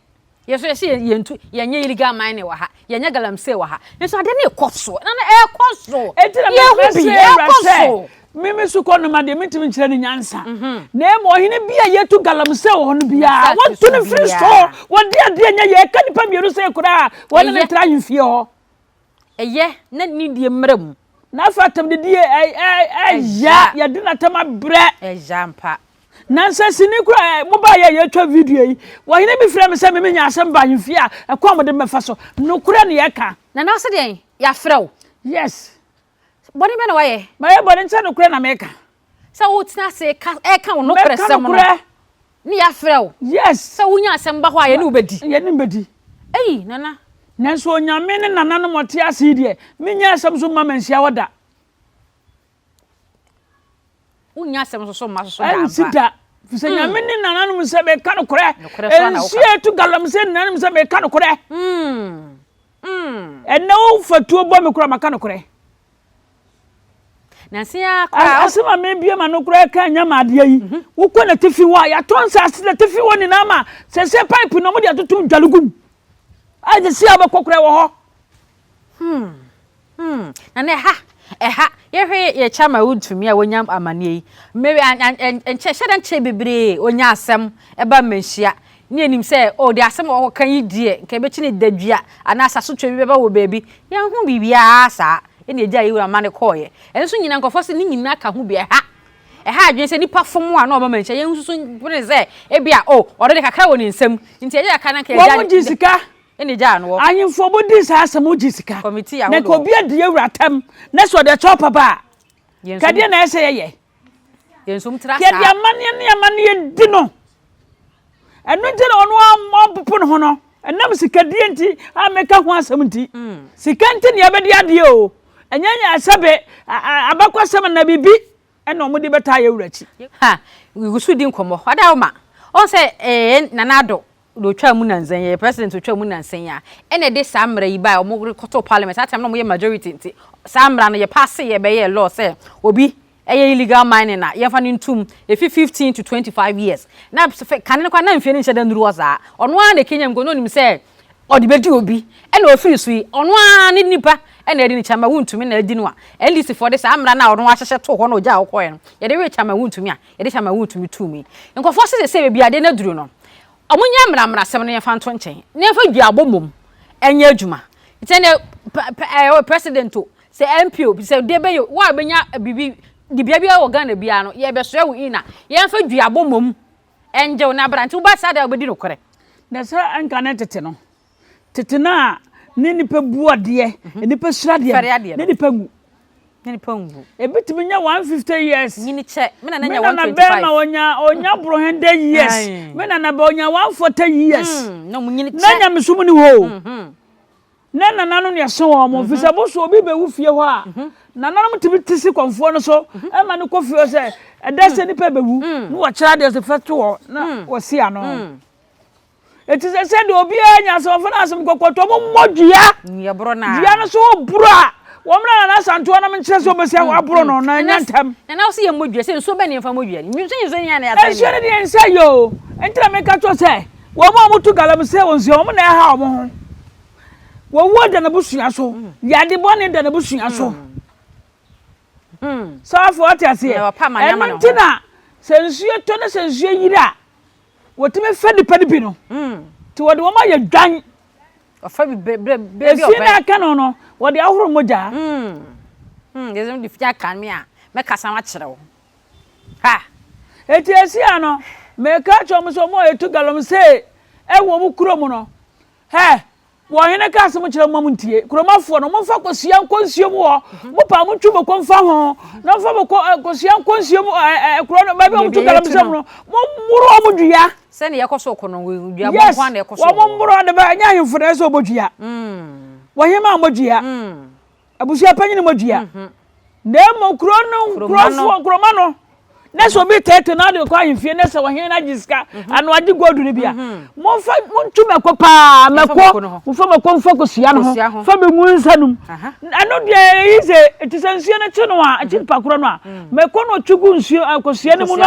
[SPEAKER 2] Yɛ so yɛsɛ yɛntu yɛnyɛ illegal mining wɔ ha yɛnyɛ galamsey wɔ ha nso ade no rekɔ so na no ɛrekɔ so
[SPEAKER 1] Eti na
[SPEAKER 2] yɛhu bi
[SPEAKER 1] mɛsrɛ awura
[SPEAKER 2] ɛrekɔ
[SPEAKER 1] sɛ
[SPEAKER 2] so.
[SPEAKER 1] me me sukɔ no ma deɛ mentumi nkyerɛ no nyansa na mmom ɔhene bi a yɛtu galamsey wɔ hɔ no biara
[SPEAKER 2] N'asase
[SPEAKER 1] wɔntu
[SPEAKER 2] so
[SPEAKER 1] no mfiri so
[SPEAKER 2] biara.
[SPEAKER 1] wɔde adeɛ nyɛ yɛ ɛka nnipa mmienu sɛ koraa a wɔne no
[SPEAKER 2] Ɛyɛ.
[SPEAKER 1] ntra ahemfie hɔ.
[SPEAKER 2] Ɛyɛ na ne die mmra mu.
[SPEAKER 1] Na afei atɛmdidie ɛya yɛde n'atɛm abrɛ.
[SPEAKER 2] Ɛya mpa.
[SPEAKER 1] Nansa sini kura mo ba yɛ yɛtwa video yi wɔhene bi frɛ me sɛ me menya asɛm ba ahemfie a ɛkwan mo de mɛfa so nokorɛ ne yɛka.
[SPEAKER 2] Nana ɔsɛ deɛn yɛafrɛ wo.
[SPEAKER 1] Yes.
[SPEAKER 2] Bɔne bɛn na woayɛ?
[SPEAKER 1] Mayɛ bɔne nkyɛ nokorɛ na meka.
[SPEAKER 2] Sɛ wotena ase ka ɛka wo nokorɛ
[SPEAKER 1] Mɛka
[SPEAKER 2] sɛm no.
[SPEAKER 1] nokorɛ.
[SPEAKER 2] Ne yɛafrɛ wo.
[SPEAKER 1] Yes.
[SPEAKER 2] Sɛ wonya asɛm ba hɔ a yɛne wo bɛdi.
[SPEAKER 1] Yɛne wo bɛdi.
[SPEAKER 2] Ei Nana.
[SPEAKER 1] Nanso Onyame ne nananom ɔte ase yi deɛ, mennya asɛm so mma manhyia hɔ da.
[SPEAKER 2] Wonnya asɛm nso so mma so so da ampa.
[SPEAKER 1] Ɛnsi da. Firi sɛ Nyame ne nananom sɛ meka nokorɛ. Nsuo etu galamsey ne nananom sɛ meka nokorɛ. Ɛnɛ wo fa tuo bɔ me koraa maka nokorɛ.
[SPEAKER 2] Nansa yi ara koraa.
[SPEAKER 1] Asɛm a mebue m'ano koraa ka nya ma adeɛ yi. Wokɔ n'atifi hɔ a, yɛatɔ nsase n'atifi hɔ nyinaa ma sɛsɛ pipe na wɔde atoto dware gu mu. A sɛsɛ a wobɛkɔ koraa wɔ hɔ.
[SPEAKER 2] Hmm. Hmm. Na na ɛha, ɛha, yɛhwɛ yɛ kyɛ ama wontumi a wonya amanneɛ yi. Mmere nkyɛ, hyɛ da nkyɛ bebree onya asɛm ɛba mmanhyia. Ne yɛnim sɛ, oh, deɛ asɛm a wɔkɔka yi deɛ, nka ɛbɛkyi ne dadua anaa asasotwe bi bɛba wɔ baabi. Yɛnhu biribiara saa. Ɛna ɛgyaa yɛn wura ma no kɔeɛ. Ɛno nso nyinaa nkurɔfoɔ se ne nyinaa ka ho bi. Ɛha, ɛha adwene sɛ nipa fom a na ɔba manhyia. Yɛn nso so dwene sɛ ebia, oh, ɔno de kakra wɔ ne nsam. Nti ɛgya kakra na nka ɛgya.
[SPEAKER 1] Wɔn gye sika.
[SPEAKER 2] Ɛna ɛgyaa no hɔ.
[SPEAKER 1] Ahemfo a wɔdi saa asɛm gye sika.
[SPEAKER 2] Kɔmitii
[SPEAKER 1] Na nka
[SPEAKER 2] ahodoɔ.
[SPEAKER 1] obi adi yɛn wura atɛm na sɛ ɔde kyɛw papa a,
[SPEAKER 2] Yɛn
[SPEAKER 1] nka
[SPEAKER 2] nso
[SPEAKER 1] deɛ na ɛsɛ yɛyɛ.
[SPEAKER 2] Yɛn nso tra
[SPEAKER 1] Yɛde
[SPEAKER 2] saa.
[SPEAKER 1] amanneɛ ne amanneɛ di no. Ɛno nti na ɔno ɔmpopo ne ho no. Ɛnam sikadie nti a meka ho asɛm nti. Sika nti na yɛbɛde adeɛ o. Ɛnyɛ sɛbe abakɔsɛm na biribi ɛna wɔde bɛtaa yɛn wura akyi.
[SPEAKER 2] Ha, yɛgu so di nkɔmmɔ. Ɔda Ɔhu sɛ eh, Nana Addo na ɔtwaa mu nansa yi, ɛyɛ president ɔtwaa mu nansa yi a, ɛna ɛde saa mmara yi bae a wɔde kɔtoo parliament. Saa time no na wɔyɛ majority nti, saa mmara no yɛpaase yɛ bɛyɛɛ law sɛ obi ɛyɛ illegal mining a, yɛmfa no ntom ɛfi 15 to 25 years. Na kane no koraa na mfie no nhyɛ da nnuru hɔ saa. Ɔno ara na ɛkenya mu, because na ɔnim sɛ ɔde bɛdi obi. Ɛna ɔfiri so yi, ɔno ara ne nipa ɛna adi no kyama wontumi na adi no a, NDC foɔ de saa mmara no a ɔno ahyehyɛ too hɔ na ɔgyaa hɔ kɔeɛ no, yɛde wee kyama wontumi a, yɛde kyama wontumi too mu yi. Nkurɔfoɔ se sɛsɛ baabi a adeɛ no aduru no, wɔnyɛ mmara mmarasɛm no yɛmfa nto nkyɛn na yɛmfa duabɔ mmom nyɛ adwuma. Nti ɛnɛ president o, sɛ MP o, sɛ deɛ bɛyɛ o, wo a bɛnya biribi, dibea biara wɔ Ghana biara no, yɛbɛsoɛ wo in a, yɛmfa duabɔ mmom ngye wo na bra. Nti woba saa deɛ a wobɛdi nokorɛ.
[SPEAKER 1] Na sɛ nka ne tete no, tete no a ne nipa bu adeɛ, nipa suro adeɛ no, ne nipa nwu.
[SPEAKER 2] Ne nipa nwu.
[SPEAKER 1] Ebi tumi nya 150 years.
[SPEAKER 2] Nyini kyɛ. Me nana nya 125. Me
[SPEAKER 1] nana bɛrima onya onya boro 100 years. Me nana bɛ onya 140 years.
[SPEAKER 2] Na ɔmo nyini kyɛ.
[SPEAKER 1] Na nyamesom ni hɔ o. Na nananom na ɛso wɔn, mm -hmm. fisɛ boso obi bɛwu fie hɔ a, mm -hmm. nananom tumi te si kɔnfoɔ no so mm -hmm. ɛma no kɔ fie hɔ sɛ ɛdɛ sɛ nipa bɛwu mm. na wɔkyerɛ adeɛ sɛ fɛ to hɔ na mm. wɔsi ano. Mm. Eti sɛ sɛ deɛ obiara nya asɛm ɔfa no asɛm kɔkɔtɔ mo mmɔ dua. Dua no so wɔboro a wɔn na nana asantewa nam nkyerɛ sɛ wɔbɛsi mm, aboro no na ɛnya ntɛm.
[SPEAKER 2] Nana wo sɛ yɛ mmɔ dua sɛ nsuo bɛ ne yɛmfa mmɔ dua no nsuo nsuo nyɛ na yɛasɛ
[SPEAKER 1] nsuo no deɛ nsɛ yɛ o nti na meka kyerɛ sɛ Wɔn a wɔtu galamsey wɔ nsuo wɔn na ɛha wɔn ho. Wɔwuo da n'abusua so, yade bɔne da n'abusua so. Sɛ afei ɔte aseɛ, ɛno nti na sɛ nsuo tɔ na sɛ nsuo yiri a, wɔtumi fɛ nipa no bi no. Nti wɔde wɔn ayɛ dwan. Efi na aka no no, wɔde ahoro mogya.
[SPEAKER 2] Yɛsɛ de fi aka me a, mɛkasa akyerɛ wo. Ha!
[SPEAKER 1] Enti esia no, meka akyerɛ wɔn sɛ wɔn a wɔtu galamsey wɔ wɔn kurom no, hɛ, wɔn hene ka asɛm kyerɛ mo ma montie. Kuromafoɔ no, momfa kosua nkɔ nsuo mu hɔ. Mo paa montwi moko mfa ho, na momfa moko kosua nkɔ nsuo mu ɛ ɛ kuro no baabi a wɔtu galamsey mu no, mommoro wɔn dua.
[SPEAKER 2] Sɛnea yɛkɔ so kɔ no, dua bɔ nko ara na ɛkɔ so.
[SPEAKER 1] Yes, wɔn mmoro ade ba, ɛnyɛ ahemfo na ɛsɛ sɛ wɔbɔ dua. Wɔhemmaa mmɔ dua. Abusua panyin mo dua. Mhm. Na mmom kuro no nkurɔfoɔ nkurɔma no na sɛ obi tɛɛtɛ na ɔde kɔ ahemfie na sɛ ɔhene no agye sika mhm. ano agye gold no bi a mhm. momfa montu mɛko paa mɛko momfa mɛko mfa kosua no ho fa bɛngu nsa nom ɛno deɛ ɛyi sɛ ɛte sɛ nsuo no kye no a ɛkye nipa korɔ no a mm. mɛko no ɔtwe gu nsuo kosua no mu no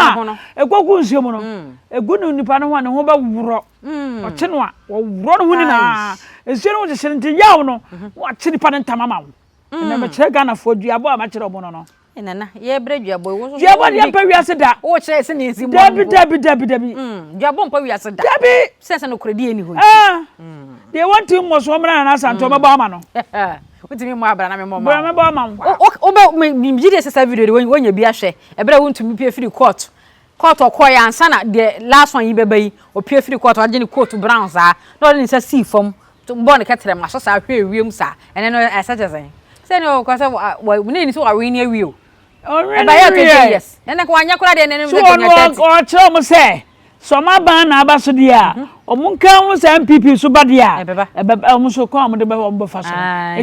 [SPEAKER 1] a ɛkɔ gu nsuo mu no mm. ɛgu no nipa no ho a ne ho bɛworɔ mm. Ɔkye no a, wɔworɔ ne ho nyinaa. Nsuo no ho kyekyere nti yaw no, na wakye nipa no ntam ama wo. Ɛnna mekyerɛ Ghanafoɔ duabɔ a makyerɛ wɔn no no.
[SPEAKER 2] Nana, yɛbrɛ duabɔ yi. Wo
[SPEAKER 1] Duabɔ deɛ mpa wiase da.
[SPEAKER 2] Wokyerɛ sɛ ne nsi mmɔ
[SPEAKER 1] Dabi dabi dabi dabi.
[SPEAKER 2] Duabɔ mpa wiase da.
[SPEAKER 1] Dabi.
[SPEAKER 2] Sɛ sɛ nokorɛdie nni hɔ nti.
[SPEAKER 1] Ah. Deɛ wɔntumi mmɔ so ɔmmra Nana Asante ɔbɛbɔ ama no.
[SPEAKER 2] Wontumi mmɔ abra na memmɔ ma wo.
[SPEAKER 1] Bra mɛbɔ ama wo.
[SPEAKER 2] Wobɛ megye die sɛ saa video de wonya bi ahwɛ ɛberɛ a wontumi pue firi court Court ɔkɔeɛ ansa na deɛ last one yi bɛba yi, ɔpue firi court wagye ne coat brown saa na ɔde ne nsa sii fam bɔɔ ne kɛtrɛma so saa hwɛɛ wiem saa, ɛnɛ no ɛsɛ kyɛ sɛn? Sɛ ne ɔkɔ sɛ wa ne ni sɛ wawe ne awie o. Ɔwe ne awie. 20 years. Ɛnna nka wanyɛ koraa deɛ ne ne
[SPEAKER 1] sɛ kenya 30. Ɔkyerɛ wɔn sɛ sɛ wɔn aban na aba so deɛ a mhm. wɔn nka ho sɛ NPP so ba deɛ a ɛbɛba wɔn so kwan a wɔn de bɛ wɔn bɛfa so.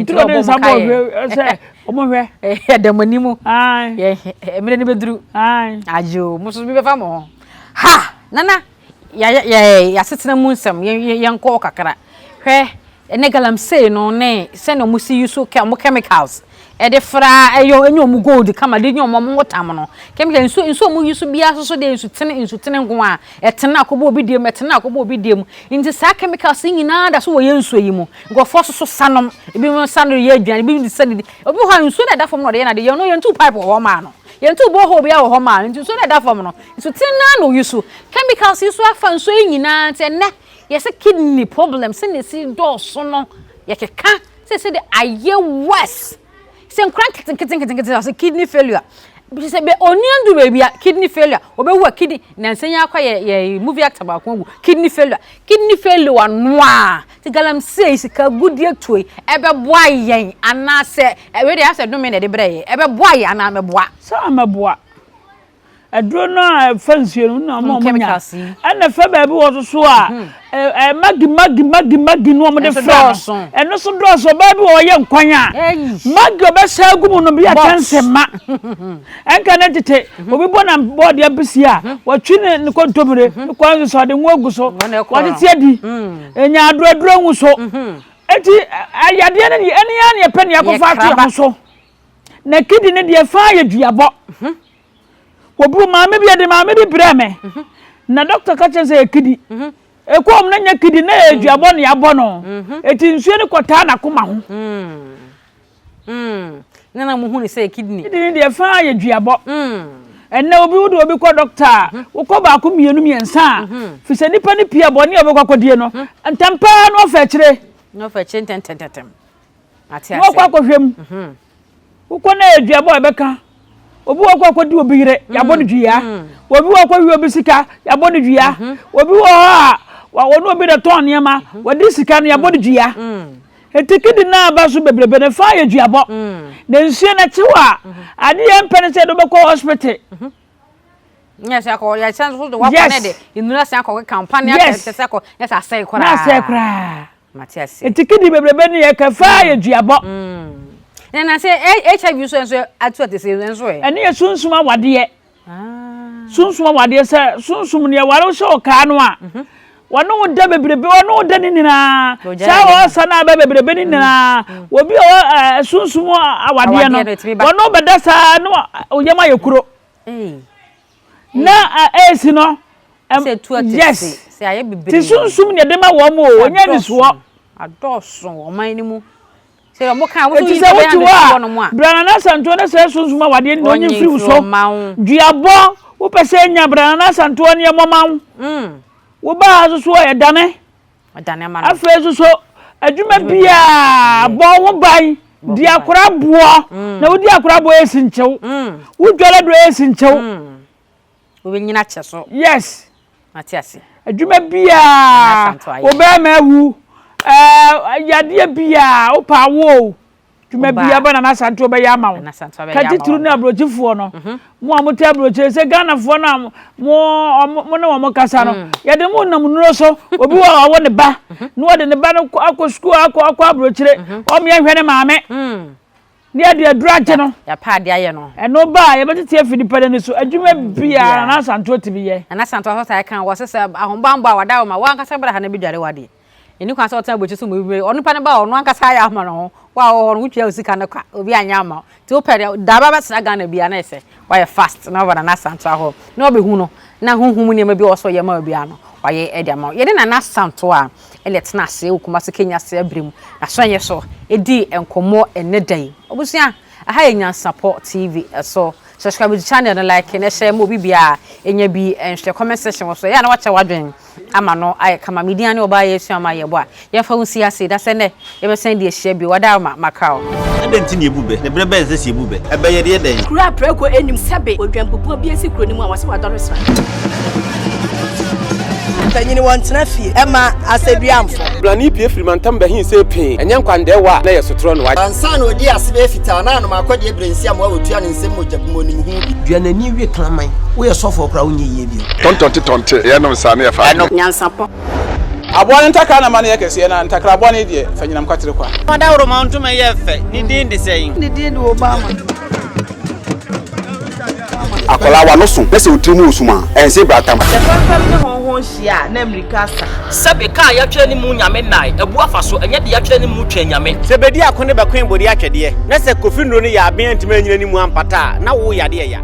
[SPEAKER 1] Nti na ɔde nsa bɔ ɔhwɛ sɛ wɔn hwɛ.
[SPEAKER 2] Ɛda mo anim. Yɛ mmerɛ no bɛduru. Ayo mo nso bi bɛfa mo ho. Ha nana yɛ yɛ yɛasetena mu nsɛm yɛnkɔ kakra hwɛ. Ɛnɛ galamsey no ne sɛnea wɔn si use wɔn chemicals ɛde fra ɛyɛ ɛnyɛ wɔn gold kama de nyɛ wɔn ho tam no chemical nsuo nsuo wɔn use biara soso deɛ nsu tene nsu tene nko a ɛtene akɔbɔ obi deɛ mu ɛtene akɔbɔ obi deɛ mu nti saa chemicals yi nyinaa da so wɔ yɛn nsuo yi mu nkurɔfoɔ soso sa nom ebi mo sa no yɛ aduane ebi de sa didi obi hɔ a nsuo na ɛda fam na ɔde yɛ n'ade yɛn no yɛn tu pipe wɔ hɔ maa no yɛn tu borehole biara wɔ hɔ maa no nti nsuo na ɛda fam no nsu tene naa na oyi so chemicals yi so afa nsuo yi nyinaa nti ɛnɛ Yɛse kidney problem sɛnea esi dɔɔso no yɛkeka sɛ sɛ de ayɛ worse sɛ nkora nketenkete nketenkete ɔsɛ kidney failure sɛ bɛ oni andu baabi a kidney failure ɔbɛwu a kidney nansa yi akɔ yɛ yɛ movie actor baako awu kidney failure kidney failure anoa ti galamsey sika gudie tue ɛbɛboa yɛn anaasɛ ɛwɛ deɛ asɛ dome na ɛde brɛ yɛ ɛbɛboa yɛn anaa mɛboa
[SPEAKER 1] sɛ amɛboa Aduro no a ɛfa nsuo no na wɔn wɔn nya ɛna ɛfa baabi wɔ soso a ɛɛ magi magi magi magi no wɔn de fra no ɛno so dɔɔso ɔbaa bi wɔ ɔyɛ nkwan a magi ɔbɛsa agu mu no bi a kyɛnse ma ɛnka ne tete obi bɔ na bɔɔde abisi a wɔtwi ne ne kontomire ne kwan so sɛ ɔde ngo agu so wɔtete adi enya aduro aduro ngu so eti ayadeɛ no deɛ ɛne yɛn na yɛpɛ ne yɛakɔfa ato yɛn ho so na kidi ne deɛ fa yɛ duabɔ. Wɔbuu maame bi, yɛde maame bi brɛɛ me. Mhm. Na dɔkta ka kyerɛ sɛ yɛ kidi. Mhm. Ɛkɔɔ mu na nyɛ kidi na yɛ aduabɔ na yɛabɔ no. Mhm. Eti nsuo no kɔtaa n'akoma ho.
[SPEAKER 2] Mm. Mm. Na na muhu ne sɛ yɛ kidney.
[SPEAKER 1] Kidney deɛ faa yɛ duabɔ. Mm. Ɛnɛ obi wode obi kɔ dɔkta a, wokɔ baako mmienu mmiɛnsa a, fi sɛ nipa no pii a bɔne a ɔbɛkɔ akɔdie no, ntɛm paa na ɔfa akyire.
[SPEAKER 2] Na ɔfa akyire ntɛntɛntɛm.
[SPEAKER 1] Na wakɔ akɔhwɛ mu. Mhm. Wokɔ na yɛ duabɔ a ɛbɛka. Obi wɔ kɔ akɔdi obi yere, mm. yɛabɔ no dua. Mm. Obi wɔ kɔhwɛ obi sika, yɛabɔ no dua. Mhm. Obi wɔ hɔ a wɔne obi na tɔn nneɛma, mhm. wɔde sika no yɛabɔ no dua. Eti kidi na aba so bebrebe no fa yɛ duabɔ. Na nsuo no akyi hɔ a, ade yɛn mpɛ no sɛ yɛde wobɛkɔ hospital.
[SPEAKER 2] Nyɛ sɛ akɔ yɛ sɛ nso de wakɔ ne de nnura sɛ akɔ keka mpa ne asɛ sɛ akɔ nyɛ sɛ asɛe koraa.
[SPEAKER 1] Na asɛe koraa.
[SPEAKER 2] Mate ase.
[SPEAKER 1] Eti kidney bebrebe no yɛ kɛ faa yɛ duabɔ.
[SPEAKER 2] Na na sɛ HIV nso nso atu ate sɛ nso ɛ.
[SPEAKER 1] Ɛne yɛ sunsum awadeɛ. Sunsum awadeɛ sɛ sunsum no yɛware wo hyɛ ɔkaa no a mhm. wɔne wo da bebrebe wɔne wo da ne nyinaa saa ɔsa no aba bebrebe ne nyinaa mm. obi a ɔwɔ sunsum awadeɛ no wɔne wo bɛda saa na oyam ayɛ kuro. Na ɛresi no yes ti sunsum na yɛde ma wɔn o onye anisoɔ.
[SPEAKER 2] Adɔɔso wɔ ɔman no mu. Sɛ wɔn kan
[SPEAKER 1] wɔn so yi bɛyɛ anisoɔ no mu a. Brana na santoɔ ne sɛ sunsum awadeɛ na onye mfiri wo so. Duabɔ wopɛ sɛ nya brana na santoɔ ne ɛmɔ ma wo. Wo baa soso a yɛdane. Afei nso so adwuma biara bɔ ho ban di akora boɔ mm. na wodi akora boɔ yɛ sinkyew mm. wodware do yɛ sinkyew mm.
[SPEAKER 2] wobɛnyina kyɛ so
[SPEAKER 1] yes
[SPEAKER 2] mate ase
[SPEAKER 1] adwuma biara wobɛrima awu ɛɛ yadeɛ biara wopɛ awo o dwuma biara bɛ Nana Asante ɔbɛyɛ ama wo ka titiriw ne aburokyifoɔ no mhm. mo a mote aburokyire sɛ Ghanafoɔ no a mo mo ne wɔn kasa no mm. yɛde mo nam nnuro so obi wɔ ɔwɔ ne ba mhm. na wɔde ne ba no akɔ sukuu akɔ akɔ aburokyire mhm. wɔn yɛn hwɛ ne maame mm. ne yɛde aduro agye no ɛno ba a yɛbɛtete afi nipa n'ani so adwuma mm, biara Nana Asante otumi yɛ.
[SPEAKER 2] Nana Asante ɔsɔ saa ɛka wɔ sɛ sɛ ahobanbɔ a wada wɔ ma wɔn ankasa bɛrɛ ha na ebi dware wɔ adeɛ. Ɛnni kwan sɛ ɔtena abɔkyi so ma obi bɛyɛ. Onipa no ba a, ɔno ankasa ayɛ ama ne ho. Wo a wowɔ hɔ no, wotua wo sika no kwa. Obi anyɛ amma wo. Nti wopɛ deɛ, da ba bɛsra Ghana biara na ayɛ sɛ woayɛ fast na woaba Nana Asantewaa hɔ na woabɛhu no na honhom mu nneɛma bi a ɔwɔ sɛ ɔyɛ ma wo biara no, wayɛ de ama wo. Yɛne Nana Asantewaa na ɛtena ase wɔ Kumasi Kenya ase abere mu, n'asoɛeɛ so dii nkɔmmɔ ɛnnɛ da yi. Abusua, aha yɛ Nyansapɔ TV so. Subscribe to channel no, like na share ma obi biara nya bi nhwɛ. Comment section wɔ so, ɛyɛ a na wakyɛ w'adwene ama no ayɛ kama. Me din ane ɔbaa Yesu ama yɛbɔ a yɛmfa wo nsi ase da sɛ nnɛ yɛbɛsan de ahyia bio. Wadaworoma makra wo.
[SPEAKER 3] Adɛn nti na yɛbu bɛ? Na berɛ bɛn na ɛsɛ sɛ yɛbu bɛ? Ɛbɛ yɛ deɛ dɛn?
[SPEAKER 4] Kuro a prako nnim sɛbe odwanbubuo bi asi kuro no mu a wɔse wadɔre sra. Mpanyini wɔntena fie ɛma asɛduamfo.
[SPEAKER 5] Blani pue firi mantam bɛhe see pee, ɛnyɛ nkwandɛɛwa a na ɛyɛ sotorɔ na wagye.
[SPEAKER 6] Ansa na ɔdii ase bɛyɛ fitaa na anom akɔdeɛ berɛ nsi amoa wɔtua ne nsam mogya bi mu ɔnim ho bi.
[SPEAKER 7] Dua n'ani we kraman. Woyɛ sɔfoɔ koraa wonyɛ yie bio.
[SPEAKER 8] Tɔntɔnte tɔnte, yɛnom saa na yɛfa adwene.
[SPEAKER 9] Nyansapɔ.
[SPEAKER 5] Aboa no ntakra na ma no yɛ kɛseɛ, na ntakra bɔne deɛ, fa nyinam kwatere kwa.
[SPEAKER 3] Ɔdawuroma ntoma yɛ fɛ, ne din de sɛn?
[SPEAKER 9] Ne din de Obama.
[SPEAKER 10] Akwadaa w'ano so na sɛ wo tiri mu wɔ sum a, ɛnse bratam.
[SPEAKER 11] Sɛ fɛmfɛm ne hɔnhɔn hyia a, na mmirika asa.
[SPEAKER 12] Sɛbe ka a yɛatwerɛ ne mu Nyame nnae, abu afa so, ɛnyɛ deɛ yɛatwerɛ ne mu Twɛn Nyame.
[SPEAKER 3] Sɛ bedi ako ne bɛkoe bode atwɛdeɛ, na sɛ Kofi nnuro no yɛ aben antumi anyina ne mu ampata a, na wo yadeɛ ya.